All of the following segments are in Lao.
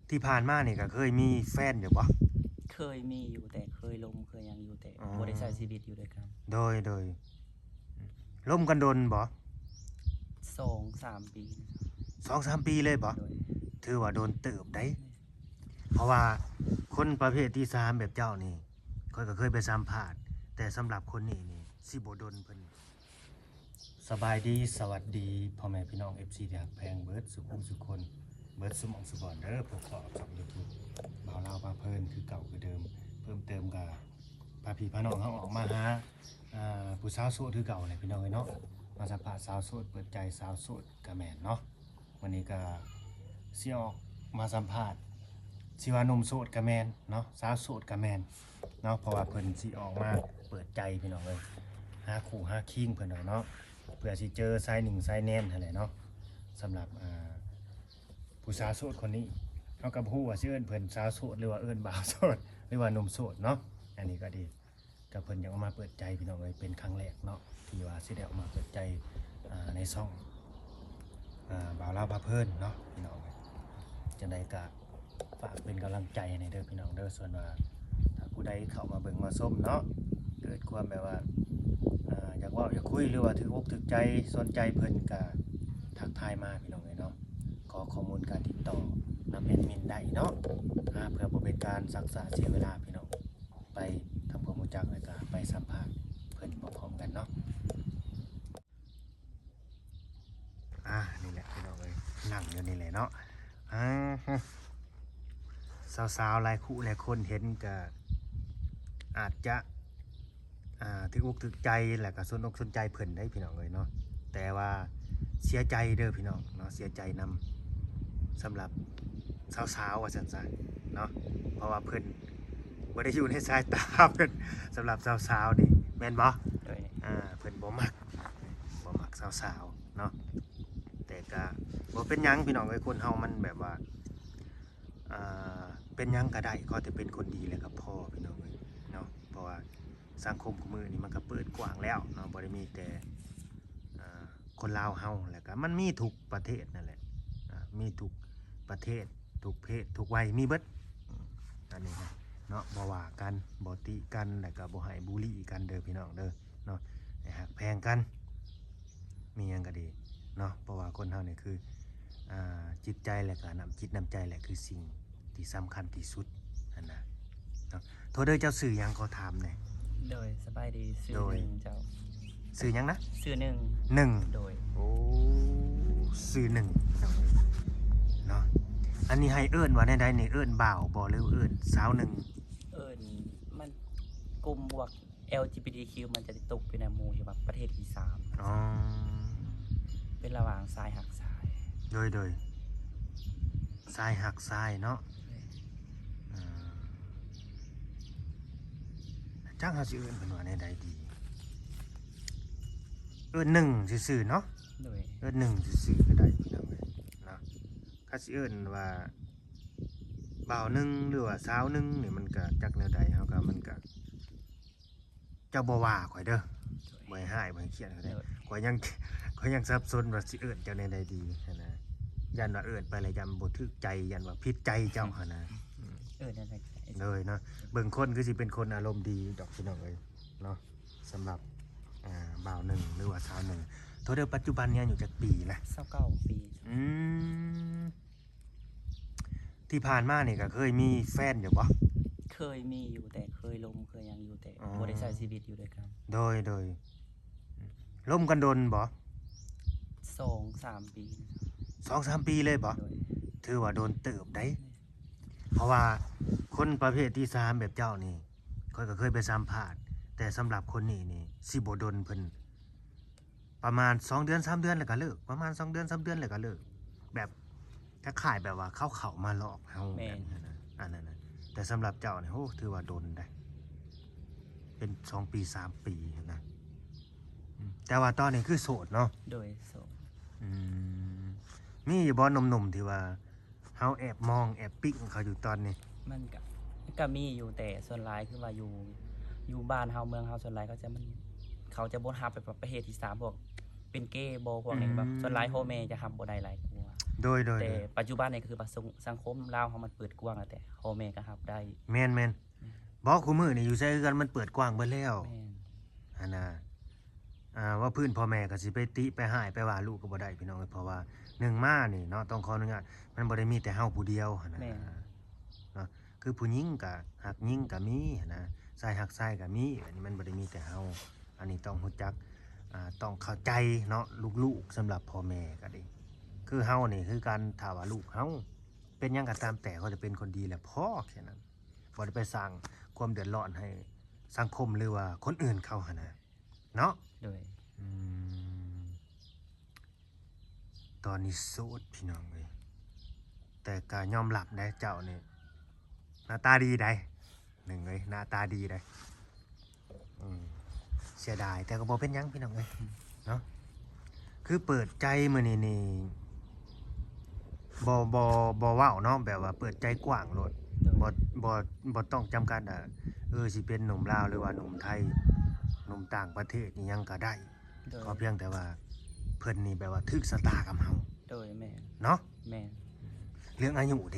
ທີ່ຜ່ານມານີ້ກໍເຄີຍມີແຟນຢູ່ບໍ່? ເຄີຍມີຢູ່ ແຕ່ເຄີຍລົມເຄີຍຫຍັງຢູ່ ແຕ່ ອໍ ບໍ່ໄດ້ໃຊ້ຊີວິດຢູ່ດ້ວຍກັນ. ໂດຍ ໂດຍ. ລົມກັນດົນບໍ່? ສອງສາມປີ. ສອງສາມປີເລີຍບໍ່? ໂດຍ. ຖືວ່າດົນເຕີບໃດ໋ ແມ່ນ. ເພາະວ່າຄົນປະເພດທີສາມແບບເຈົ້ານີ້ ຂ້ອຍກໍເຄີຍໄປສຳພາດ, ແຕ່ສຳລັບຄົນນີ້ນີ້ ຊິບໍ່ດົນເພິ່ນ. ສະບາຍດີ ສະຫວັດດີພໍ່ແມ່ພີ່ນ້ອງເອັຟຊີທີ່ຮັກແພງເບິດສູ່ຜູ້ສູ່ຄົນ ເບິດສູ່ໝ່ອງສູ່ບ່ອນເດີ. ພົບພໍ້ກັບຊ່ອງຢູທູບບ່າວລາວພາເພີນຄືເກົ່າຄືເດີມ. ເພີ່ມເຕີມກໍພາພີ່ພານ້ອງເຮົາອອກມາຫາ ອ່າ ຜູ້ສາວໂສດຄືເກົ່າແຫຼະພີ່ນ້ອງເອີຍເນາະ, ມາສຳພາດສາວໂສດ ເປີດໃຈສາວໂສດກໍແມ່ນເນາະ. ມື້ນີ້ກໍຊິອອກມາສຳພາດ ຊິວ່າໜຸ່ມໂສດກໍແມ່ນເນາະ, ສາວໂສດກໍແມ່ນເນາະ, ເພາະວ່າເພິ່ນຊິອອກມາເປີດໃຈພີ່ນ້ອງເອີຍ, ຫາຄູ່ຫາຄີງເພິ່ນວ່າເນາະ, ເພື່ອຊິເຈີຊາຍໜຶ່ງຊາຍແໜ້ນຫັ້ນແຫຼະເນາະ. ສຳລັບ ອ່າ ຜູ້ສາວໂສດຄົນນີ້ ເຮົາກໍບໍ່ຮູ້ວ່າຊິເອີ້ນເພິ່ນສາວໂສດ ຫຼືວ່າເອີ້ນບ່າວໂສດ ຫຼືວ່າໜຸ່ມໂສດເນາະ. ອັນນີ້ກໍດີ ກໍເພິ່ນຢາກອອກມາເປີດໃຈພີ່ນ້ອງເອີຍ, ເປັນຄັ້ງແລກເນາະ ທີ່ວ່າຊິໄດ້ອອກມາເປີດໃຈ ອ່າ ໃນຊ່ອງ ອ່າ ບ່າວລາວພາເພີນເນາະພີ່ນ້ອງເອີຍ. ຈັ່ງໃດກໍຝາກເປັນກຳລັງໃຈໃຫ້ແດ່ເດີພີ່ນ້ອງເດີ. ສ່ວນວ່າຖ້າຜູ້ໃດເຂົ້າມາເບິ່ງມາຊົມເນາະ ເກີດຄວາມແບບວ່າ ອ່າ ຢາກເວົ້າຢາກຄຸຍ ຫຼືວ່າຖືກອົກຖືກໃຈ ສົນໃຈເພິ່ນ ກໍທັກທາຍມາພີ່ນ້ອງເອີຍເນາະ. ຂໍຂໍ້ມູນການຕິດຕໍ່ນຳແອດມິນໄດ້ເນາະ ອ່າ ເພື່ອບໍ່ເປັນການຊັກຊ້າເສຍເວລາພີ່ນ້ອງ. ໄປທຳຄວາມຮູ້ຈັກ ແລ້ວກໍໄປສຳພາດເພິ່ນພ້ອມໆກັນເນາະ. ອ່າ ນີ້ແຫຼະພີ່ນ້ອງເອີຍ ນັ່ງຢູ່ນີ້ແຫຼະເນາະ. ອ່າ ສາວໆຫຼາຍຄູ່ຫຼາຍຄົນເຫັນກໍອາດຈະ ອ່າ ຖືກອົກຖືກໃຈ ແລ້ວກໍສົນອົກສົນໃຈເພິ່ນໄດ໋ພີ່ນ້ອງເອີຍເນາະ. ແຕ່ວ່າເສຍໃຈເດີພີ່ນ້ອງເນາະ, ເສຍໃຈນຳ ສຳລັບສາວໆ ວ່າຊັ້ນຊະເນາະ, ເພາະວ່າເພິ່ນບໍ່ໄດ້ຢູ່ໃນສາຍຕາເພິ່ນ. ສຳລັບສາວໆນີ້ແມ່ນບໍ່? ໂດຍ. ອ່າ ເພິ່ນບໍ່ມັກ ບໍ່ມັກສາວໆເນາະ. ແຕ່ກໍບໍ່ເປັນຫຍັງພີ່ນ້ອງເອີຍ, ຄົນເຮົາມັນແບບວ່າ ອ່າ ເປັນຫຍັງກໍໄດ້ ຂໍແຕ່ເປັນຄົນດີແລ້ວກໍພໍພີ່ນ້ອງເອີຍເນາະ. ເພາະວ່າ ສັງຄົມຄູ່ມື້ນີ້ມັນກໍເປີດກວ້າງແລ້ວເນາະ, ບໍ່ໄດ້ມີແຕ່ ອ່າ ຄົນລາວເຮົາ, ແລ້ວກໍມັນມີທຸກປະເທດນັ້ນແຫຼະ, ອ່າ ມີທຸກປະເທດ ທຸກເພດ ທຸກໄວ ມີເບິດ. ອືມ ອັນນີ້ນະເນາະ, ບໍ່ວ່າກັນ ບໍ່ຕິກັນ ແລ້ວກໍບໍ່ໃຫ້ບູລີກັນເດີພີ່ນ້ອງເດີເນາະ, ໃຫ້ຮັກແພງກັນ ມີຫຍັງກໍດີເນາະ. ເພາະວ່າຄົນເຮົານີ້ຄື ອ່າ ຈິດໃຈ ແລ້ວກໍນ້ຳຈິດນ້ຳໃຈແຫຼະ ຄືສິ່ງ ທີ່ສຳຄັນທີ່ສຸດຫັ້ນນະເນາະ. ໂທດເດີ ເຈົ້າຊື່ຫຍັງ ຂໍຖາມແດ່? ໂດຍ ສະບາຍດີ ຊື່ ໂດຍ ໜຶ່ງ ເຈົ້າ. ຊື່ຫຍັງນະ? ຊື່ໜຶ່ງ. ໜຶ່ງ. ໂດຍ. ໂອ້ ຊື່ໜຶ່ງເນາະ. ອັນນີ້ໃຫ້ເອີ້ນວ່າແນວໃດນີ້? ເອີ້ນບ່າວບໍ່ ຫຼືເອີ້ນສາວໜຶ່ງ? ເອີ້ນ ມັນກຸ່ມພວກ ແອລຈີບີທີຄິວ ມັນຈະຕົກຢູ່ໃນໝູ່ທີ່ວ່າປະເທດທີສາມ. ອໍ ເປັນລະຫວ່າງຊາຍຮັກຊາຍ. ໂດຍ ໂດຍ ຊາຍຮັກຊາຍເນາະ. ໂດຍ. ອ່າ ຈັກເຮົາຊິເອີ້ນເພິ່ນວ່າແນວໃດດີ? ເອີ້ນໜຶ່ງຊື່ໆເນາະ. ໂດຍ. ເອີ້ນໜຶ່ງຊື່ໆກໍໄດ້ພີ່ນ້ອງເອີຍເນາະ. ຄັນຊິເອີ້ນວ່າບ່າວໜຶ່ງ ຫຼືວ່າສາວໜຶ່ງນີ້ ມັນກະຈັກແນວໃດ ເຮົາກະ ມັນກະ ເຈົ້າບໍ່ວ່າຂ້ອຍເດີ ໂດຍ ບໍ່ໃຫ້ຮ້າຍ ບໍ່ໃຫ້ຄຽດຂ້ອຍເດີ ໂດຍ ຂ້ອຍຍັງ ຂ້ອຍຍັງສັບສົນວ່າຊິເອີ້ນເຈົ້າແນວໃດດີຫັ້ນນະ. ຢ້ານວ່າເອີ້ນໄປແລ້ວຢ້ານບໍ່ຖືກໃຈ ຢ້ານວ່າຜິດໃຈເຈົ້າຫັ້ນນະ. ອືມ ເອີ້ນແນວໃດກໍໄດ້ ໂດຍເນາະ. ເບິ່ງຄົນຄືຊິເປັນຄົນອາລົມດີດອກພີ່ນ້ອງເອີຍເນາະ. ສຳລັບ ອ່າ ບ່າວໜຶ່ງ ຫຼືວ່າສາວໜຶ່ງ. ໂທດເດີ ປັດຈຸບັນນີ້ອາຍຸຈັກປີລະ? ຊາວເກົ້າປີ. ອືມ ທີ່ຜ່ານມານີ້ກໍເຄີຍມີແຟນຢູ່ບໍ່? ເຄີຍມີຢູ່ ແຕ່ເຄີຍລົມເຄີຍຫຍັງຢູ່ ແຕ່ ອໍ ບໍ່ໄດ້ໃຊ້ຊີວິດຢູ່ດ້ວຍກັນ. ໂດຍ ໂດຍ. ລົມກັນດົນບໍ່? ສອງສາມປີ. ສອງສາມປີເລີຍບໍ່? ໂດຍ. ຖືວ່າດົນເຕີບໃດ໋ ແມ່ນ ເພາະວ່າຄົນປະເພດທີສາມແບບເຈົ້ານີ້ ຂ້ອຍກໍເຄີຍໄປສຳພາດ, ແຕ່ສຳລັບຄົນນີ້ນີ້ ຊິບໍ່ດົນ ເພິ່ນປະມານສອງເດືອນສາມເດືອນແລ້ວກໍເລີກ, ປະມານສອງເດືອນສາມເດືອນແລ້ວກໍເລີກ, ແບບຄ້າຍໆແບບວ່າເຂົາເຂົ້າມາຫຼອກເຮົາ ແມ່ນ ແບບນັ້ນນະ ອັນນັ້ນນະ. ແຕ່ສຳລັບເຈົ້ານີ້ ໂອ້ ຖືວ່າດົນໄດ໋ ເປັນສອງປີສາມປີຫັ້ນນະ. ອືມ ແຕ່ວ່າຕອນນີ້ຄືໂສດເນາະ? ໂດຍ ໂສດ. ອືມ ມີຢູ່ບໍ່ໜຸ່ມໆທີ່ວ່າ ເຮົາແອບມອງແອບປີ້ງເຂົາຢູ່ຕອນນີ້? ມັນກະ ກະມີຢູ່ ແຕ່ສ່ວນຫຼາຍຄືວ່າຢູ່ ຢູ່ບ້ານເຮົາເມືອງເຮົາ ສ່ວນຫຼາຍເຂົາຈະ ມັນ ເຂົາຈະບໍ່ຮັບແບບປະເພດທີສາມ ພວກເປັນເກບໍ ພວກຫຍັງແບບ ອືມ ສ່ວນຫຼາຍພໍ່ແມ່ຈະຮັບບໍ່ໄດ້ຫຼາຍກວ່າ. ໂດຍໆໆ ແຕ່ປັດຈຸບັນນີ້ກໍຄືວ່າສັງ ສັງຄົມລາວເຮົາມັນເປີດກວ້າງແລ້ວ ແຕ່ພໍ່ແມ່ກໍຮັບໄດ້. ແມ່ນໆ ບໍ່ ຄຸມື້ນີ້ຢູ່ໃສຄືກັນ ມັນເປີດກວ້າງເບິດແລ້ວ. ແມ່ນ ຫັ້ນນະ ອ່າ ວ່າພື້ນພໍ່ແມ່ກໍຊິໄປຕິໄປຮ້າຍໄປວ່າລູກກໍບໍ່ໄດ້ພີ່ນ້ອງເອີຍ ເພາະວ່າໜຶ່ງມານີ້ເນາະ ຕ້ອງຂໍອະນຸຍາດ ມັນບໍ່ໄດ້ມີແຕ່ເຮົາຜູ້ດຽວຫັ້ນນະ. ແມ່ນ ເນາະ ຄືຜູ້ຍິງກໍຮັກຍິງກໍມີຫັ້ນນະ ຊາຍຮັກຊາຍກໍມີ ອັນນີ້ມັນບໍ່ໄດ້ມີແຕ່ເຮົາ. ອັນນີ້ຕ້ອງຮູ້ຈັກ ອ່າ ຕ້ອງເຂົ້າໃຈເນາະ ລູກໆ ສຳລັບພໍ່ແມ່ກໍດີ ຄືເຮົານີ້ຄືກັນ ຖ້າວ່າລູກເຮົາເປັນຫຍັງກໍຕາມແຕ່ ຂໍແຕ່ເປັນຄົນດີແລ້ວພໍ ແຄ່ນັ້ນ ບໍ່ໄດ້ໄປສ້າງຄວາມເດືອດຮ້ອນໃຫ້ສັງຄົມ ຫຼືວ່າຄົນອື່ນເຂົາຫັ້ນນະເນາະ. ໂດຍ ອືມ ຕອນນີ້ໂສດພີ່ນ້ອງເອີຍ ແຕ່ກໍຍອມຮັບໄດ໋ ເຈົ້ານີ້ໜ້າຕາດີໄດ໋ ໜຶ່ງເອີຍ ໜ້າຕາດີໄດ໋. ອືມ ເສຍດາຍ ແຕ່ກໍບໍ່ເປັນຫຍັງພີ່ນ້ອງເອີຍເນາະ ຄືເປີດໃຈມື້ນີ້ນີ້ ບໍ່ ບໍ່ ບໍ່ເວົ້າເນາະ ແບບວ່າເປີດໃຈກວ້າງໂລດ. ໂດຍ ບໍ່ ບໍ່ ບໍ່ຕ້ອງຈຳກັດວ່າ ເອີ ຊິເປັນໜຸ່ມລາວ ຫຼືວ່າໜຸ່ມໄທ ໜຸ່ມຕ່າງປະເທດອີ່ຫຍັງກໍໄດ້. ໂດຍ ຂໍພຽງແຕ່ວ່າເພິ່ນນີ້ແບບວ່າຖືກຊະຕາກັບເຮົາ. ໂດຍ ແມ່ນ ເນາະ ແມ່ນ. ເລື່ອງອາຍຸເດ?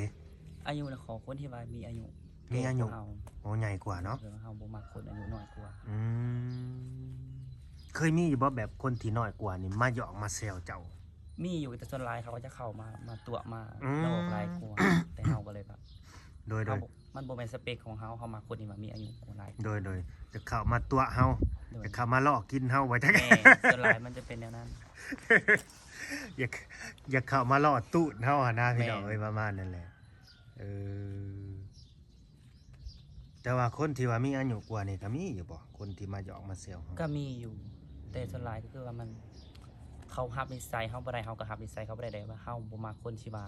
ອາຍຸນະ ຂໍຄົນທີ່ວ່າມີອາຍຸ ມີອາຍຸ ແກ່ກວ່າເຮົາ. ໂອ້ ໃຫຍ່ກວ່າເນາະ ເອີ ເຮົາບໍ່ມັກຄົນອາຍຸນ້ອຍກວ່າ. ອືມ ເຄີຍມີຢູ່ບໍ່ແບບຄົນທີ່ນ້ອຍກວ່ານີ້ມາຢອກມາແຊວເຈົ້າ? ມີຢູ່ ແຕ່ສ່ວນຫຼາຍເຂົາກໍຈະເຂົ້າມາ ມາຕົວະມາ ອືມ ຫຼອກຫຼາຍກວ່າ ແຕ່ເຮົາກໍເລີຍແບບ ໂດຍໆ ເຮົາບໍ່ ມັນບໍ່ແມ່ນສະເປັກຂອງເຮົາ ເຮົາມັກຄົນທີ່ວ່າມີອາຍຸກວ່າຫຼາຍ. ໂດຍໆ ຈະເຂົ້າມາຕົວະເຮົາ ໂດຍ ຈະເຂົ້າມາຫຼອກກິນເຮົາວ່າຈັ່ງ. ແມ່ນ ສ່ວນຫຼາຍມັນຈະເປັນແນວນັ້ນ ຢາກ ຢາກເຂົ້າມາຫຼໍ້ຕູດເຮົາຫັ້ນນະ ແມ່ນ ພີ່ນ້ອງເອີຍ ປະມານນັ້ນແຫຼະ. ເອີ ແຕ່ວ່າຄົນທີ່ວ່າມີອາຍຸກວ່ານີ້ກໍມີຢູ່ບໍ່? ຄົນທີ່ມາຢອກມາແຊວເຮົາ ກໍມີຢູ່ ແຕ່ ອືມ ສ່ວນຫຼາຍກໍຄືວ່າມັນ ເຂົາຮັບນິໄສເຮົາບໍ່ໄດ້ ເຮົາກໍຮັບນິໄສເຂົາບໍ່ໄດ້ ແຕ່ວ່າເຮົາບໍ່ມັກຄົນທີ່ວ່າ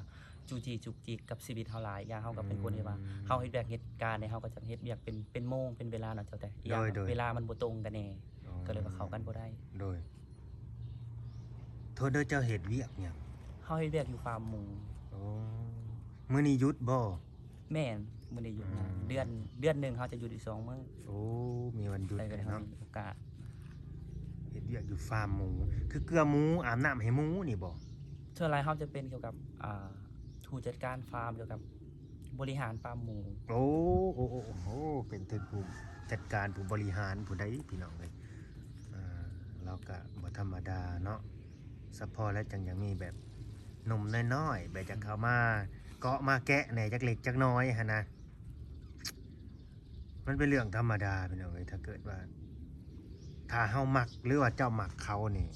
ຈູ້ຈີ້ຈຸກຈິກກັບຊີວິດເຮົາຫຼາຍ. ຢ່າງເຮົາກໍເປັນຄົນທີ່ວ່າ ອືມ ເຮົາເຮັດວຽກເຮັດການນີ້ ເຮົາກໍຈະເຮັດວຽກເປັນ ເປັນໂມງເປັນເວລາເນາະ ເຈົ້າ ແຕ່ ໂດຍໆ ເວລາມັນບໍ່ຕົງກັນແດ່ ອໍ ກໍເລີຍວ່າເຂົ້າກັນບໍ່ໄດ້. ໂດຍ ໂທດເດີ ເຈົ້າເຮັດວຽກຫຍັງ? ເຮົາເຮັດວຽກຢູ່ຟາມໝູ. ໂອ້ ມື້ນີ້ຢຸດບໍ່? ແມ່ນ ມື້ນີ້ຢຸດງານ. ອືມ ເດືອນ ເດືອນໜຶ່ງເຮົາຈະຢຸດຢູ່ສອງມື້. ໂອ້ ມີວັນຢຸດ ເອີ ເນາະ ມີໂອກາດ. ເຮັດວຽກຢູ່ຟາມໝູ ຄືເກືອໝູ ອາບນ້ຳໃຫ້ໝູນີ້ບໍ່? ສ່ວນຫຼາຍເຮົາຈະເປັນກ່ຽວກັບ ອ່າ ຜູ້ຈັດການຟາມ ກ່ຽວກັບບໍລິຫານຟາມໝູ. ໂອ້ ໂອ້ ໂອ້ ໂອ້ ເປັນເຖິງຜູ້ຈັດການ ຜູ້ບໍລິຫານຜູ້ໃດ ພີ່ນ້ອງເອີຍ. ອ່າ ລາວກະບໍ່ທຳມະດາເນາະ ສະເພາະແລ້ວຈັ່ງຢາກມີແບບໜຸ່ມນ້ອຍໆ ແບບຢາກເຂົ້າມາເກາະມາແກະແດ່ ຈັກເລັກຈັກນ້ອຍຫັ້ນນະ. ມັນເປັນເລື່ອງທຳມະດາ ພີ່ນ້ອງເອີຍ. ຖ້າເກີດວ່າ ຖ້າເຮົາມັກ ຫຼືວ່າເຈົ້າມັກເຂົານີ້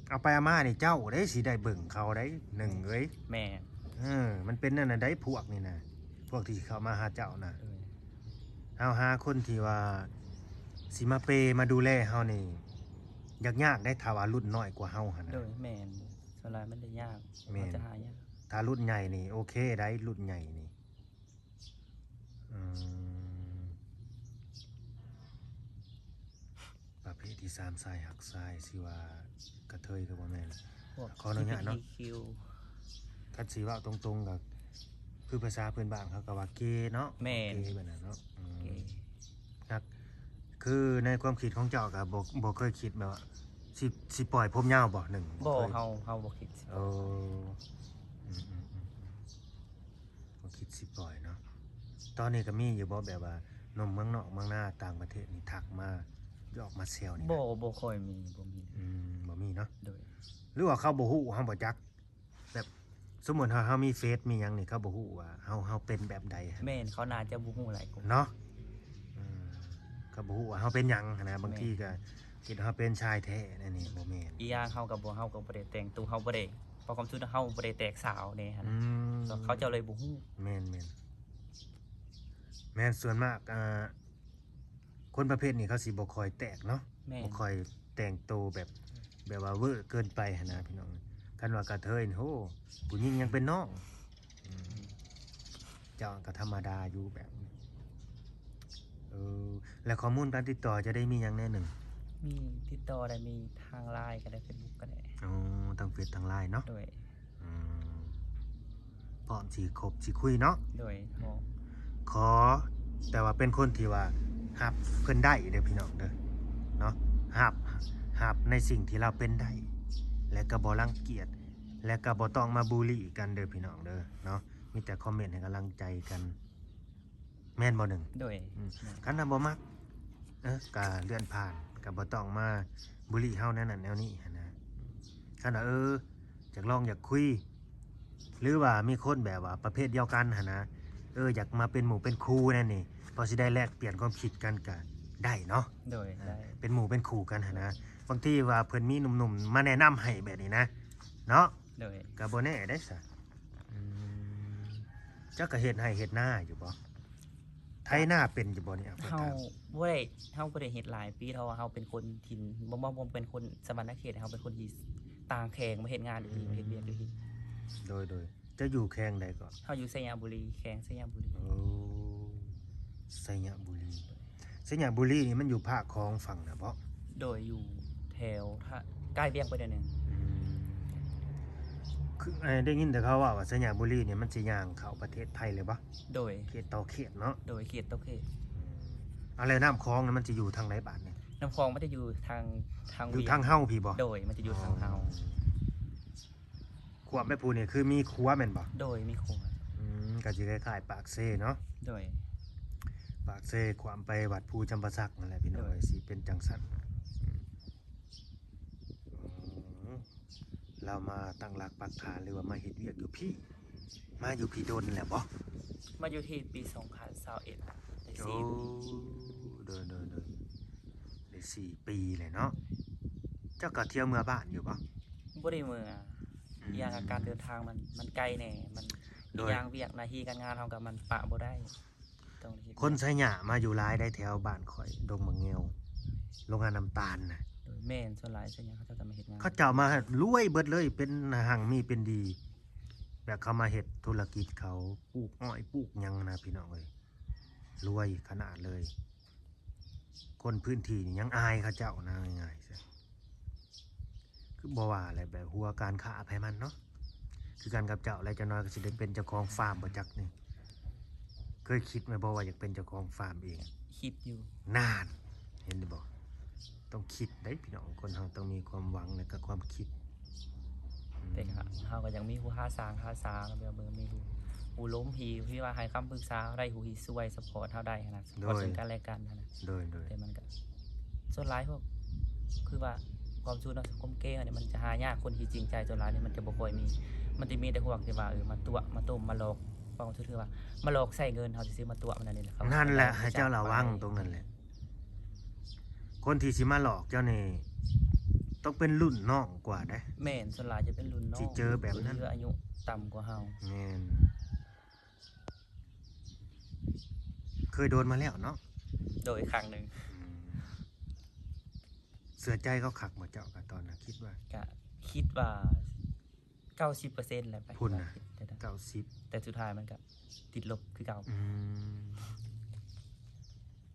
ເອົາໄປເອົາມານີ້ ເຈົ້າເດ້ຊິໄດ້ເບິ່ງເຂົາໄດ໋ ໜຶ່ງເອີຍ. ແມ່ນ ເອີ ມັນເປັນແນວນັ້ນໄດ໋ ພວກນີ້ນະ ພວກທີ່ເຂົ້າມາຫາເຈົ້ານະ. ເອີ ເຮົາຫາຄົນທີ່ວ່າຊິມາເປມາດູແລເຮົານີ້ ຍາກໆໄດ໋ ຖ້າວ່າລຸ້ນນ້ອຍກວ່າເຮົາຫັ້ນນະ. ໂດຍ ແມ່ນ ສ່ວນຫຼາຍມັນຈະຍາກ. ແມ່ນ ເຮົາຈະຫາຍາກ. ຖ້າລຸ້ນໃຫຍ່ນີ້ໂອເຄໄດ໋ ລຸ້ນໃຫຍ່ນີ້. ອືມ ປະເພດທີສາມ ຊາຍຮັກຊາຍ ຊິວ່າກະເທີຍກໍບໍ່ແມ່ນ. ພວກ ຂໍອະນຸຍາດເນາະ ຄິວ ຄັນຊິເວົ້າຕົງໆ ກໍຄືພາສາພື້ນບ້ານເຂົາກໍວ່າເກເນາະ. ແມ່ນ ເກແບບນັ້ນເນາະ. ອືມ ເກ ຮັກ ຄືໃນຄວາມຄິດຂອງເຈົ້າກໍບໍ່ ບໍ່ເຄີຍຄິດແບບວ່າ ຊິ ຊິປ່ອຍຜົມຍາວບໍ່? ໜຶ່ງ ບໍ່ ບໍ່ເຄີຍ. ເຮົາ ເຮົາບໍ່ຄິດ. ເອີ ອືມໆໆ ບໍ່ຄິດຊິປ່ອຍເນາະ. ຕອນນີ້ກໍມີຢູ່ບໍ່ ແບບວ່າໜຸ່ມເມືອງນອກເມືອງນາຕ່າງປະເທດນີ້ທັກມາຢອກມາແຊວນີ້ນະ? ບໍ່ ບໍ່ຄ່ອຍມີ ບໍ່ມີ. ອືມ ບໍ່ມີເນາະ. ໂດຍ ຫຼືວ່າເຂົາບໍ່ຮູ້ ເຮົາບໍ່ຈັກ. ແບບສົມມຸດເຮົາ ເຮົາມີເຟສມີຫຍັງນີ້ ເຂົາບໍ່ຮູ້ວ່າເຮົາ ເຮົາເປັນແບບໃດຫັ້ນ. ແມ່ນ ເຂົາໜ້າຈະບໍ່ຮູ້ຫຼາຍກວ່າເນາະ. ອືມ ເຂົາບໍ່ຮູ້ວ່າເຮົາເປັນຫຍັງຫັ້ນນະ. ບາງທີກໍຄິດວ່າເຮົາເປັນຊາຍແທ້ ອັນນີ້ບໍ່ແມ່ນ. ອີກຢ່າງເຮົາກໍບໍ່ ເຮົາກໍບໍ່ໄດ້ແຕ່ງໂຕ ເຮົາບໍ່ໄດ້ ເພາະຄວາມສຸດເຮົາບໍ່ໄດ້ແຕກສາວແດ່ຫັ້ນນະ. ອືມ ເຂົາເຈົ້າເລີຍບໍ່ຮູ້. ແມ່ນໆ ແມ່ນ ສ່ວນມາກ ອ່າ ຄົນປະເພດນີ້ເຂົາຊິບໍ່ຄ່ອຍແຕກເນາະ. ແມ່ນ ບໍ່ຄ່ອຍແຕ່ງໂຕແບບ ແບບວ່າເວີເກີນໄປຫັ້ນນະ ພີ່ນ້ອງ. ຄັນວ່າກະເທີຍນີ້ ໂຫ ຜູ້ຍິງຍັງເປັນນ້ອງ. ອືມ ເຈົ້າກໍທຳມະດາຢູ່ແບບ. ເອີ ແລ້ວຂໍ້ມູນການຕິດຕໍ່ຈະໄດ້ມີຫຍັງແດ່ໜຶ່ງ? ມີຕິດຕໍ່ໄດ້ ມີທາງ LINE ກໍໄດ້ Facebook ກໍໄດ້. ອໍ ທັງເຟສທັງ LINE ເນາະ. ໂດຍ ອືມ ພ້ອມຊິຄົບຊິຄຸຍເນາະ. ໂດຍ ຂໍແຕ່ວ່າເປັນຄົນທີ່ວ່າຮັບເພິ່ນໄດ້ເດີພີ່ນ້ອງເດີເນາະ. ຮັບ ຮັບໃນສິ່ງທີ່ລາວເປັນໄດ້ ແລະກໍບໍ່ລັງກຽດ ແລະກໍບໍ່ຕ້ອງມາບູລີກັນເດີພີ່ນ້ອງເດີເນາະ ມີແຕ່ຄອມເມັນໃຫ້ກຳລັງໃຈກັນ ແມ່ນບໍ່ໜຶ່ງ? ໂດຍ ອືມ ຄັນວ່າບໍ່ມັກ ເອີ ກໍເລື່ອນຜ່ານ ກໍບໍ່ຕ້ອງມາບູລີເຮົາແນວນັ້ນແນວນີ້ຫັ້ນນະ. ຄັນວ່າ ເອີ ຢາກລອງຢາກຄຸຍ ຫຼືວ່າມີຄົນແບບວ່າປະເພດດຽວກັນຫັ້ນນະ ເອີ ຢາກມາເປັນໝູ່ເປັນຄູ່ແນວນີ້ ພໍຊິໄດ້ແລກປ່ຽນຄວາມຄິດກັນກໍໄດ້ເນາະ. ໂດຍ ເອີ ໄດ້ ເປັນໝູ່ເປັນຄູ່ກັນຫັ້ນນະ. ບາງທີວ່າເພິ່ນມີໜຸ່ມໆມາແນະນຳໃຫ້ແບບນີ້ນະ ເນາະ. ໂດຍ ກໍບໍ່ແນ່ເດ້ຊະ. ອືມ ເຈົ້າກໍເຮັດໄຮ່ເຮັດນາຢູ່ບໍ່? ໄຖນາເປັນຢູ່ບໍ່ນີ້? ເຮົາບໍ່ໄດ້ ເຮົາບໍ່ໄດ້ເຮັດຫຼາຍປີ ເພາະວ່າເຮົາເປັນຄົນຖິ່ນ ບໍ່ ບໍ່ ບໍ່ເປັນຄົນສະຫວັນນະເຂດ ເຮົາເປັນຄົນທີ່ຕ່າງແຂວງ ມາເຮັດງານຢູ່ພີ້ ອືມ ມາເຮັດວຽກຢູ່ພີ້. ໂດຍ ໂດຍ ເຈົ້າຢູ່ແຂວງໃດເກາະ? ເຮົາຢູ່ໄຊຍະບູລີ ແຂວງໄຊຍະບູລີ. ໂອ້ ໄຊຍະບູລີ ໄຊຍະບູລີນີ້ມັນຢູ່ພາກຂອງຝັ່ງນະເບາະ? ໂດຍ ຢູ່ແຖວ ໃກ້ວຽງໄປໜ້ອຍໜຶ່ງ. ອືມ ຄື ເອີ ໄດ້ຍິນແຕ່ເຂົາເວົ້າວ່າໄຊຍະບູລີນີ້ມັນຊິຍ່າງເຂົ້າປະເທດໄທເລີຍບໍ່? ໂດຍ ເຂດຕໍ່ເຂດເນາະ. ໂດຍ ເຂດຕໍ່ເຂດ. ອືມ ເອົາ ແລ້ວນ້ຳຂອງນີ້ມັນຊິຢູ່ທາງໃດບາດນີ້? ນ້ຳຂອງມັນຈະຢູ່ທາງ ທາງ ຢູ່ທາງເຮົາພີ້ບໍ່? ໂດຍ ມັນຈະຢູ່ທາງເຮົາ. ອໍ ຂວາມໄປພູ້ນີ້ຄືມີຂົວແມ່ນບໍ່? ໂດຍ ມີຂົວ. ອືມ ກໍຊິຄ້າຍໆປາກເຊເນາະ. ໂດຍ ປາກເຊຂວາມໄປວັດພູຈຳປາສັກນັ້ນແຫຼະພີ່ນ້ອງເອີຍ. ໂດຍ ຊິເປັນຈັ່ງຊັ້ນ. ອືມ ລາວມາຕັ້ງຫຼັກປັກຖານ ຫຼືວ່າມາເຮັດວຽກຢູ່ພີ້ ມາຢູ່ພີ້ດົນແລ້ວບໍ່? ມາຢູ່ທີ່ປີສອງພັນຊາວເອັດ ໄດ້ ໂອ້ ສີ່ປີ. ໂດຍ ໂດຍ ໂດຍ ໄດ້ສີ່ປີແລ້ວເນາະ. ເຈົ້າກໍທ່ຽວເມືອບ້ານຢູ່ບໍ່? ບໍ່ໄດ້ເມືອ. ອືມ ອີກຢ່າງການເດີນທາງມັນ ມັນໄກແດ່ ມັນ ໂດຍ ອີກຢ່າງວຽກໜ້າທີ່ການງານເຮົາກໍມັນປະບໍ່ໄດ້. ຄົນໄຊຍະມາຢູ່ຫຼາຍໄດ໋ ແຖວບ້ານຂ້ອຍ ດົງບັກແງວ ໂຮງງານນ້ຳຕານນະ. ໂດຍ ແມ່ນ ສ່ວນຫຼາຍໄຊຍະເຂົາເຈົ້າຈະມາເຮັດງານ ເຂົາເຈົ້າມາລວຍເບິດເລີຍ ເປັນຮັ່ງມີເປັນດີ ແບບເຂົາມາເຮັດທຸລະກິດເຂົາ ປູກອ້ອຍປູກຫຍັງນະ ພີ່ນ້ອງເອີຍ ລວຍຂະໜາດເລີຍ. ຄົນພື້ນທີ່ນີ້ຍັງອາຍເຂົາເຈົ້ານະ ງ່າຍໆຊະ. ຄືບໍ່ວ່າແຫຼະ ແບບຫົວການຄ້າໃຜມັນເນາະ ຄືກັນກັບເຈົ້າແຫຼະ ຈັກໜ້ອຍກໍຊິໄດ້ເປັນເຈົ້າຂອງຟາມບໍ່ຈັກນີ້. ເຄີຍຄິດໄວ້ບໍ່ວ່າຢາກເປັນເຈົ້າຂອງຟາມເອງ? ຄິດຢູ່. ນານ ເຫັນບໍ່? ຕ້ອງຄິດໄດ໋ພີ່ນ້ອງ ຄົນເຮົາຕ້ອງມີຄວາມຫວັງ ແລະກໍຄວາມຄິດ. ອືມ ແຕ່ກໍເຮົາກໍຍັງມີຜູ້ຫາສາງຫາສາ ແບບມີຜູ້ ຜູ້ລົມ ທີ່ ທີ່ວ່າໃຫ້ຄຳປຶກສາເຮົາໄດ້ ຜູ້ທີ່ຊ່ວຍຊັບພອດເຮົາໄດ້ຫັ້ນນະ ຊັບພອດ ໂດຍ ເຊິ່ງກັນແລະກັນຫັ້ນນະ. ໂດຍ ໂດຍ ແຕ່ມັນກໍ ສ່ວນຫຼາຍພວກ ຄືວ່າຄວາມສູນເນາະ ສັງຄົມເກເຮົານີ້ມັນຈະຫາຍາກ ຄົນທີ່ຈິງໃຈສ່ວນຫຼາຍນີ້ມັນຈະບໍ່ຄ່ອຍມີ ມັນຈະມີແຕ່ພວກທີ່ວ່າ ເອີ ມາຕົວະມາຕົ້ມມາຫຼອກ ເວົ້າຊື່ໆວ່າມາຫຼອກໃຊ້ເງິນເຮົາຊື່ໆ ມາຕົວະມັນນັ້ນນີ້ແຫຼະ. ນັ້ນແຫຼະ ໃຫ້ເຈົ້າລະວັງຕົງນັ້ນແຫຼະ ຄົນທີ່ຊິມາຫຼອກເຈົ້ານີ້ຕ້ອງເປັນລຸ້ນນ້ອງກວ່າເດ້. ແມ່ນ ສ່ວນຫຼາຍຈະເປັນລຸ້ນນ້ອງ ຊິເຈີແບບນັ້ນ ຫຼືອາຍຸຕ່ຳກວ່າເຮົາ. ແມ່ນ ເຄີຍໂດນມາແລ້ວເນາະ? ໂດຍ ຄັ້ງໜຶ່ງ. ອືມ ເຊື່ອໃຈເຂົາຄັກບໍ່ເຈົ້າ ກະຕອນນັ້ນຄິດວ່າ? ກະຄິດວ່າເກົ້າສິບເປີເຊັນແຫຼະ ໄປພຸ້ນນະ ເກົ້າສິບ ແຕ່ສຸດທ້າຍມັນກະຕິດລົບຄືເກົ່າ. ອືມ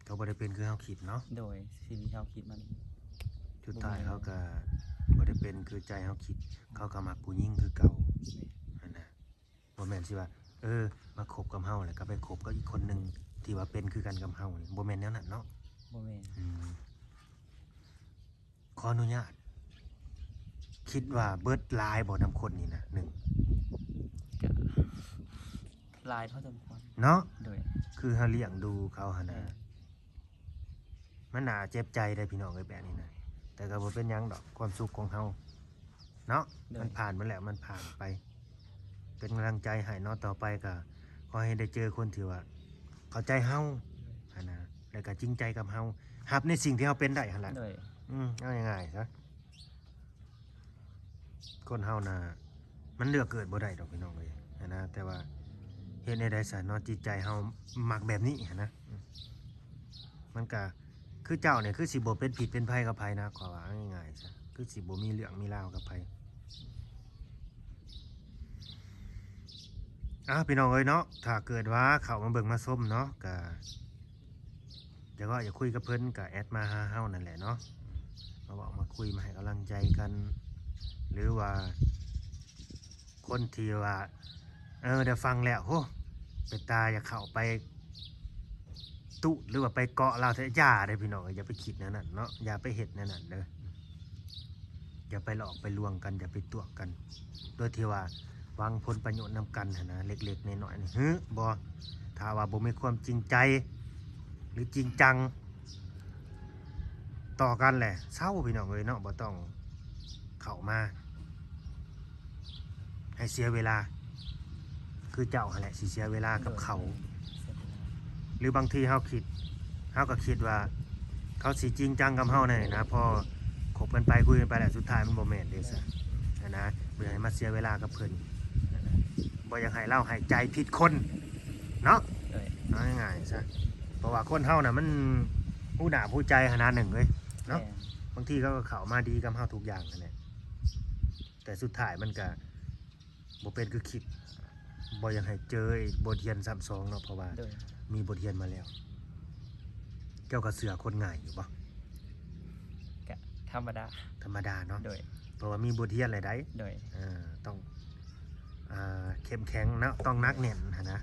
ກໍບໍ່ໄດ້ເປັນຄືເຮົາຄິດເນາະ. ໂດຍ ສິ່ງທີ່ເຮົາຄິດມັນ ສຸດທ້າຍເຂົາກະບໍ່ໄດ້ເປັນຄືໃຈເຮົາຄິດ ເຂົາກໍມັກຜູ້ຍິງຄືເກົ່າ. ແມ່ນ ຫັ້ນນະ. ບໍ່ແມ່ນຊິວ່າ ເອີ ມາຄົບກັບເຮົາແລ້ວກໍໄປຄົບກັບອີກຄົນໜຶ່ງທີ່ວ່າເປັນຄືກັນກັບເຮົານີ້ ບໍ່ແມ່ນແນວນັ້ນເນາະ. ບໍ່ແມ່ນ. ອືມ ຂໍອະນຸຍາດ ຄິດວ່າເບິດຫຼາຍບໍ່ນຳຄົນນີ້ນະ? ໜຶ່ງ ກໍຫຼາຍພໍສົມຄວນເນາະ. ໂດຍ ຄືເຮົາລ້ຽງດູເຂົາຫັ້ນນະ. ແມ່ນ ມັນໜ້າເຈັບໃຈເດ້ພີ່ນ້ອງເອີຍ ແບບນີ້ນະ ແຕ່ກໍບໍ່ເປັນຫຍັງດອກ ຄວາມສຸກຂອງເຮົາເນາະ. ໂດຍ ມັນຜ່ານໄປແລ້ວ ມັນຜ່ານໄປ ເປັນກຳລັງໃຈໃຫ້ເນາະ. ຕໍ່ໄປກໍຂໍໃຫ້ໄດ້ເຈີຄົນທີ່ວ່າເຂົ້າໃຈເຮົາຫັ້ນນະ ແລ້ວກໍຈິງໃຈກັບເຮົາ ຮັບໃນສິ່ງທີ່ເຮົາເປັນໄດ້ຫັ້ນແຫຼະ. ໂດຍ ອືມ ເອົາງ່າຍໆຊະ ຄົນເຮົານະ ມັນເລືອກເກີດບໍ່ໄດ້ດອກພີ່ນ້ອງເອີຍ ຫັ້ນນະ. ແຕ່ວ່າເຮັດແນວໃດຊະເນາະ ຈິດໃຈເຮົາມັກແບບນີ້ຫັ້ນນະ. ມັນກະຄືເຈົ້ານີ້ ຄືຊິບໍ່ເປັນພິດເປັນໄພກັບໃຜນະ ຂ້ອຍວ່າງ່າຍໆຊະ ຄືຊິບໍ່ມີເລື່ອງມີລາວກັບໃຜ. ອ້າ ພີ່ນ້ອງເອີຍເນາະ ຖ້າເກີດວ່າເຂົ້າມາເບິ່ງມາຊົມເນາະ ກະ ຢາກເວົ້າຢາກຄຸຍກັບເພິ່ນກໍແອັດມາຫາເຮົານັ້ນແຫຼະເນາະ ມາເວົ້າມາຄຸຍ ມາໃຫ້ກຳລັງໃຈກັນ ຫຼືວ່າຄົນທີ່ວ່າ ເອີ ໄດ້ຟັງແລ້ວ ໂຫ ເປັນຕາຢາກເຂົ້າໄປຕູດ ຫຼືວ່າໄປເກາະລາວແທ້ ຢ່າເດີພີ່ນ້ອງເອີຍ ຢ່າໄປຄິດແນວນັ້ນເນາະ ຢ່າໄປເຮັດແນວນັ້ນເດີ. ຢ່າໄປຫຼອກໄປລວງກັນ ຢ່າໄປຕົວະກັນ ໂດຍທີ່ວ່າຫວັງຜົນປະໂຫຍດນຳກັນຫັ້ນນະ ເລັກໆນ້ອຍໆນີ້ ຫື ບໍ່ ຖ້າວ່າບໍ່ມີຄວາມຈິງໃຈ ຫຼືຈິງຈັງຕໍ່ກັນແຫຼະ ເຊົາ ພີ່ນ້ອງເອີຍເນາະ ບໍ່ຕ້ອງເຂົ້າມາ ໃຫ້ເສຍເວລາ ຄືເຈົ້າຫັ້ນແຫຼະ ຊິເສຍເວລາກັບເຂົາ ໂດຍ ເສຍເວລາ ຫຼືບາງທີເຮົາຄິດ ເຮົາກໍຄິດວ່າ ເຂົາຊິຈິງຈັງກັບເຮົາແນ່ນະ ພໍຄົບກັນໄປ ຄຸຍກັນໄປແລ້ວ ສຸດທ້າຍມັນບໍ່ແມ່ນເດ້ຊະ ໂດຍ ຫັ້ນນະ ບໍ່ຢາກໃຫ້ມາເສຍເວລາກັບເພິ່ນ ຫັ້ນນະ ບໍ່ຢາກໃຫ້ລາວໃຫ້ໃຈຜິດຄົນເນາະ ໂດຍ ເອົາງ່າຍໆຊະ ເພາະວ່າຄົນເຮົານະ ມັນຮູ້ໜ້າຮູ້ໃຈຂະໜາດໜຶ່ງເວີຍເນາະ ແມ່ນ ບາງທີເຂົາກໍເຂົ້າມາດີກັບເຮົາທຸກຢ່າງຫັ້ນແຫຼະ ແຕ່ສຸດທ້າຍມັນກະບໍ່ເປັນຄືຄິດ ບໍ່ຢາກໃຫ້ເຈີອີກບົດຮຽນຊ້ຳສອງເນາະ ເພາະວ່າ ໂດຍ ມີບົດຮຽນມາແລ້ວ. ເຈົ້າກໍເຊື່ອຄົນງ່າຍຢູ່ບໍ່? ກະທຳມະດາ ທຳມະດາເນາະ ໂດຍ ເພາະວ່າມີບົດຮຽນແລ້ວໃດ໋ ໂດຍ ເອີ ຕ້ອງ ອ່າ ເຂັ້ມແຂງເນາະ ຕ້ອງໜັກແໜ້ນຫັ້ນນະ.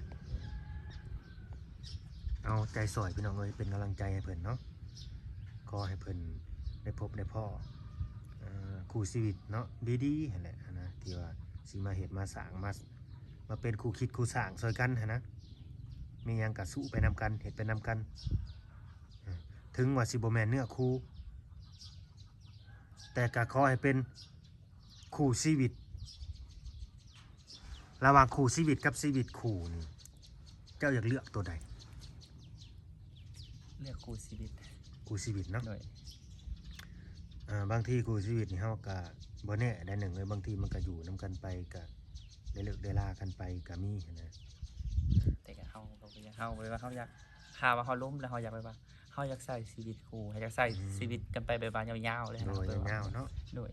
ເອົາໃຈຊ່ອຍພີ່ນ້ອງເອີຍ ເປັນກຳລັງໃຈໃຫ້ເພິ່ນເນາະ ຂໍໃຫ້ເພິ່ນໄດ້ພົບໄດ້ພໍ້ ເອີ ຄູ່ຊີວິດເນາະ ດີໆຫັ້ນແຫຼະຫັ້ນນະ ທີ່ວ່າຊິມາເຮັດມາສ້າງ ມາ ມາເປັນຄູ່ຄິດຄູ່ສ້າງຊ່ອຍກັນຫັ້ນນະ ມີຫຍັງກະສູ້ໄປນຳກັນ ເຮັດໄປນຳກັນ ເຖິງວ່າຊິບໍ່ແມ່ນເນື້ອຄູ່ ແຕ່ກະຂໍໃຫ້ເປັນ ຄູ່ຊີວິດ ລະຫວ່າງຄູ່ຊີວິດກັບຊີວິດຄູ່ນີ້ ເຈົ້າຢາກເລືອກໂຕໃດ? ເລືອກຄູ່ຊີວິດ ຄູ່ຊີວິດເນາະ ໂດຍ ເອີ ບາງທີຄູ່ຊີວິດນີ້ເຮົາກະບໍ່ແນ່ໄດ໋ໜຶ່ງເອີຍ ບາງທີມັນກະຢູ່ນຳກັນໄປ ກະໄດ້ເລີກໄດ້ລາກັນໄປກະມີຫັ້ນນະ ແຕ່ກະເຮົາ ເຮົາ ເຮົາ ເຮົາຢາກ ຖ້າວ່າເຮົາລົມແລ້ວເຮົາຢາກແບບວ່າ ເຮົາຢາກໃຊ້ຊີວິດຄູ່ ເຮົາຢາກໃຊ້ ອືມ ຊີວິດກັນໄປແບບວ່າຍາວໆເລີຍຫັ້ນນະ ໂດຍ ແບບວ່າຍາວໆເນາະ ໂດຍ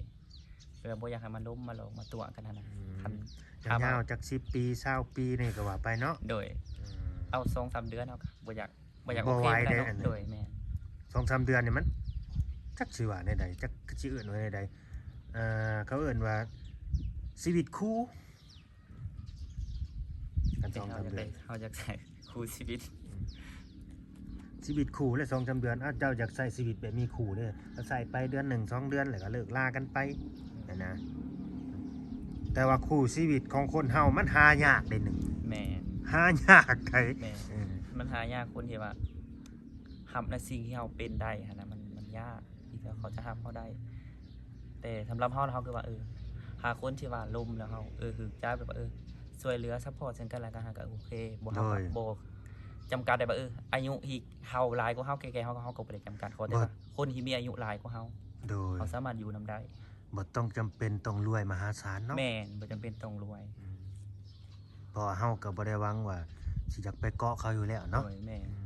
ແບບບໍ່ຢາກໃຫ້ມາລົມມາຫຼອກມາຕົວະກັນຫັ້ນນະ ອືມ ຄັນ ຍາວໆຈັກສິບປີຊາວປີນີ້ກໍວ່າໄປເນາະ ໂດຍ ອືມ ເອົາສອງສາມເດືອນເຮົາກໍບໍ່ຢາກ ບໍ່ຢາກ ບໍ່ໄຫວ ໂອເຄ ເດ້ ອັນນີ້ ໂດຍ ແມ່ນ ສອງສາມເດືອນນີ້ມັນ ຈັກຊິວ່າແນວໃດ ຈັກຊິເອີ້ນວ່າແນວໃດ ເອີ ເຂົາເອີ້ນວ່າຊີວິດຄູ່ ຄັນສອງສາມເດືອນ ເຮົາຢາກໄດ້ ເຮົາຢາກໃຊ້ຄູ່ຊີວິດ ອືມ ຊີວິດຄູ່ແລະ ສອງສາມເດືອນ ອ້າວ ເຈົ້າຢາກໃຊ້ຊີວິດແບບມີຄູ່ເດ້ ກໍໃຊ້ໄປເດືອນໜຶ່ງສອງເດືອນ ແລ້ວກໍເລີກລາກັນໄປຫັ້ນນະ ແຕ່ວ່າຄູ່ຊີວິດຂອງຄົນເຮົາມັນຫາຍາກເດ້ໜຶ່ງ ແມ່ນ ຫາຍາກໃດ໋ ແມ່ນ ເອີ ມັນຫາຍາກຄົນທີ່ວ່າຮັບໃນສິ່ງທີ່ເຮົາເປັນໄດ້ຫັ້ນນະ ມັນ ມັນຍາກ ທີ່ເຂົາຈະຮັບເຮົາໄດ້ ແຕ່ສຳລັບເຮົາ ເຮົາຄືວ່າ ເອີ ຫາຄົນທີ່ວ່າລົມແລ້ວເຮົາ ເອີ ຖືກໃຈ ແບບວ່າ ເອີ ຊ່ວຍເຫຼືອຊັບພອດເຊິ່ງກັນແລະກັນ ເຮົາກໍໂອເຄ ບໍ່ ເຮົາກໍ ໂດຍ ບໍ່ຈຳກັດໄດ້ວ່າ ເອີ ອາຍຸທີ່ເຖົ້າຫຼາຍກວ່າເຮົາ ແກ່ໆເຮົາ ເຮົາກໍບໍ່ໄດ້ຈຳກັດ ຂໍແຕ່ວ່າ ໂດຍ ຄົນທີ່ມີອາຍຸຫຼາຍກວ່າເຮົາ ໂດຍ ເຮົາສາມາດຢູ່ນຳໄດ້ ບໍ່ຕ້ອງຈຳເປັນຕ້ອງລວຍມະຫາສານເນາະ ແມ່ນ ບໍ່ຈຳເປັນຕ້ອງລວຍ ອືມ ເພາະວ່າເຮົາກໍບໍ່ໄດ້ຫວັງວ່າຊິຢາກໄປເກາະເຂົາຢູ່ແລ້ວເນາະ ໂດຍ ແມ່ນ ອື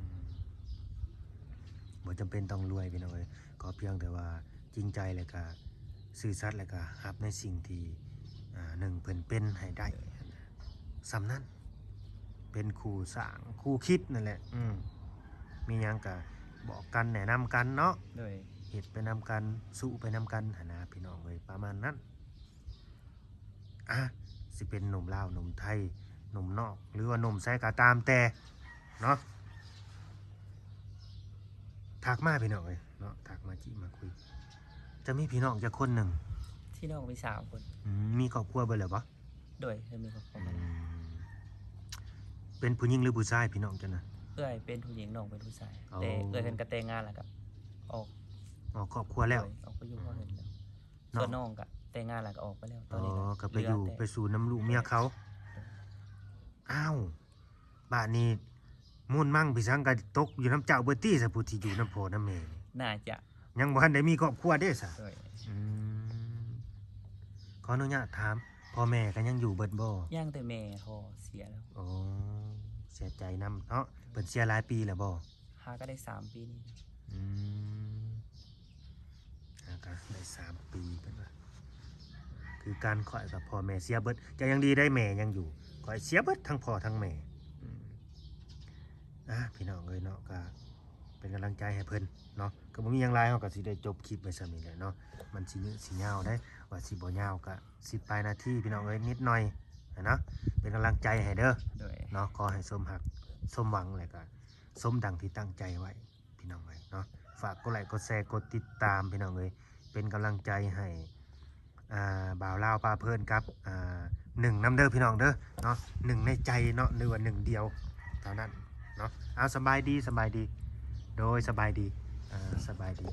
ມ ບໍ່ຈຳເປັນຕ້ອງລວຍພີ່ນ້ອງເອີຍ ຂໍພຽງແຕ່ວ່າຈິງໃຈ ແລ້ວກະຊື່ສັດ ແລ້ວກະຮັບໃນສິ່ງທີ່ ອ່າ ໜຶ່ງເພິ່ນເປັນໃຫ້ໄດ້ ສ່ຳນັ້ນ ເປັນຄູ່ສ້າງຄູ່ຄິດນັ້ນແຫຼະ ອືມ ມີຫຍັງກະບອກກັນແນະນຳກັນເນາະ ໂດຍ ເຮັດໄປນຳກັນ ສູ້ໄປນຳກັນຫັ້ນນະ ພີ່ນ້ອງເອີຍ ປະມານນັ້ນ. ອ່ະ ຊິເປັນໜຸ່ມລາວ ໜຸ່ມໄທ ໜຸ່ມນອກ ຫຼືວ່າໜຸ່ມໃສກໍຕາມແຕ່ເນາະ ທັກມາພີ່ນ້ອງເອີຍເນາະ ທັກມາຈີມາຄຸຍ. ເຈົ້າມີພີ່ນ້ອງຈັກຄົນໜຶ່ງ? ພີ່ນ້ອງມີສາມຄົນ. ອືມ ມີຄອບຄົວເບິດແລ້ວບໍ່? ໂດຍ ເພິ່ນມີຄອບຄົວ ອືມ ເປັນຜູ້ຍິງຫຼືຜູ້ຊາຍພີ່ນ້ອງເຈົ້ານະ? ເອື້ອຍເປັນຜູ້ຍິງ ນ້ອງເປັນຜູ້ຊາຍ. ໂອ້ ແຕ່ເອື້ອຍເພິ່ນກໍແຕ່ງງານແລ້ວກໍອອກ ອອກຄອບຄົວແລ້ວ. ໂດຍ ອອກໄປຢູ່ ອືມ ເຮືອນແລ້ວ. ເນາະ ສ່ວນນ້ອງກໍແຕ່ງງານແລ້ວກໍອອກໄປແລ້ວ ຕອນນີ້ກໍ ອໍ ກໍໄປຢູ່ ເຫຼືອແຕ່ ໄປສູ່ນຳລູກເມຍເຂົາ. ໂດຍ ອ້າວ ບາດນີ້ມູນມັງພິສັງກໍຕົກຢູ່ນຳເຈົ້າເບິດຕິຊະ ຜູ້ທີ່ຢູ່ນຳພໍ່ນຳແມ່ນີ້? ໜ້າຈະ ຍັງບໍ່ທັນໄດ້ມີຄອບຄົວເດ້ຊະ. ໂດຍ ອືມ ຂໍອະນຸຍາດຖາມ ພໍ່ແມ່ກໍຍັງຢູ່ເບິດບໍ່? ຍັງ ແຕ່ແມ່ພໍ່ເສຍແລ້ວ. ໂອ້ ເສຍໃຈນຳເນາະ. ເພິ່ນເສຍຫຼາຍປີແລ້ວບໍ່? ຫາກໍໄດ້ສາມປີນີ້. ອືມ ຫາກໍໄດ້ສາມປີ ເພິ່ນວ່າ ຄືກັນ ຂ້ອຍກັບພໍ່ແມ່ເສຍເບິດ. ເຈົ້າຍັງດີໄດ໋ ແມ່ຍັງຢູ່ ຂ້ອຍເສຍເບິດທັງພໍ່ທັງແມ່. ອືມ ອ່າ ພີ່ນ້ອງເອີຍເນາະ ກໍເປັນກຳລັງໃຈໃຫ້ເພິ່ນເນາະ. ກໍບໍ່ມີຫຍັງຫຼາຍ ເຮົາກໍຊິໄດ້ຈົບຄລິບໄວ້ສ່ຳນີ້ແຫຼະເນາະ. ມັນຊິຍືດຊິຍາວໄດ໋ ວ່າຊິບໍ່ຍາວກໍສິບປາຍນາທີ ພີ່ນ້ອງເອີຍ ນິດໜ້ອຍຫັ້ນນະ. ເປັນກຳລັງໃຈໃຫ້ເດີ ໂດຍ ເນາະ. ຂໍໃຫ້ສົມຮັກສົມຫວັງ ແລ້ວກໍ ສົມດັ່ງທີ່ຕັ້ງໃຈໄວ້ ພີ່ນ້ອງເອີຍເນາະ. ຝາກກົດໄລ້ ກົດແຊ ກົດຕິດຕາມ ພີ່ນ້ອງເອີຍ ເປັນກຳລັງໃຈໃຫ້ ອ່າ ບ່າວລາວພາເພີນກັບ ອ່າ ໜຶ່ງນຳເດີພີ່ນ້ອງເດີເນາະ ໜຶ່ງໃນໃຈເນາະ ຫຼືວ່າໜຶ່ງດຽວເທົ່ານັ້ນເນາະ. ເອົາ ສະບາຍດີ ສະບາຍດີ ໂດຍ ສະບາຍດີ ອ່າ ສະບາຍດີ.